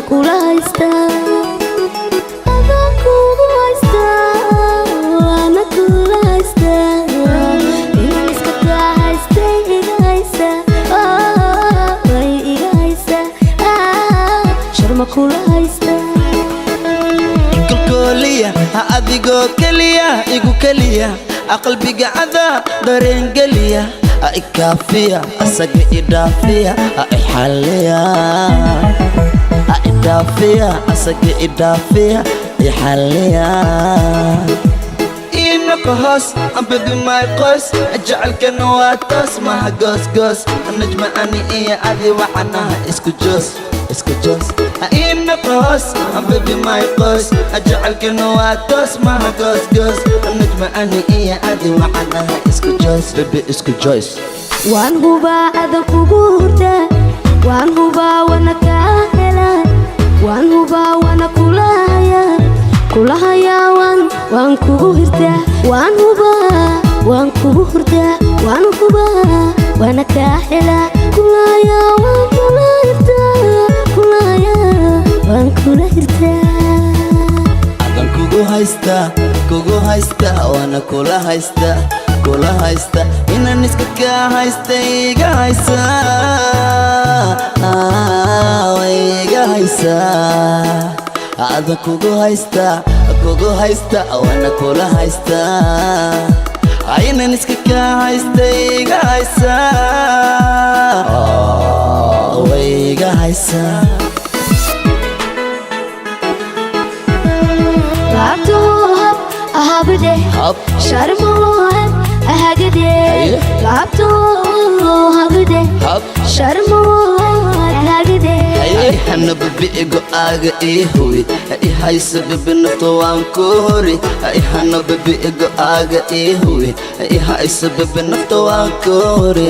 Kula haystaa, adaan kugu haystaa, waana kula haystaa. Inaan iska kaa haystay iga haysaa, way iga haysaa. Sharma kula haystaa. Kalkooliya ha, adigoo keliya igu keliya, qalbiga cadaa dareengeliya, ha ikaafiya, asaga idhaafiya, ha ixalliya, ha idhaafiya, asaga idhaafiya, ixalliya. Inaka hoos, baby, my qoys, jecelkana waa toos, maha goosgoos. Najma, ani iyo adi waxanaha isku joos, isku joos. Inaka hoos, baby, my qoys, jecelkana waa toos, maha goosgoos. Najma, ani iyo adi waxanaha isku joos, baby, isku joos. Waan hubaa adan kugu hurdaa, waan hubaa wana kaa helaa, waan hubaa wana kula hayaa, kula hayaa. Waan kugu hirtaa, waan hubaa waan kugu hurdaa, waan hubaa wana kaa helaa, kula hayaa, waan kula hirtaa, kula hayaa, waan kula hirtaa. Adan kugu haystaa, kugu haysta, waana kula haysta, kula haysta. Inaan iska kaa haysta iga haysa, way iga haysaa. Adan kugu haysta, kugu haysta, waana kula haysta. Inaan iska kaa haysta iga haysa, way iga haysaa. Laabtuhu hab ahabide. Hab. Sharmuhu hab ahagide. Haye. Laabtuhu habide. Hab. Sharmuhu ahagide. Hana baby, go-aaga ii huwi, i hayso baby, nafta waan ku hori. Hana baby, go-aaga ii huwi, i hayso baby, nafta waan ku hori.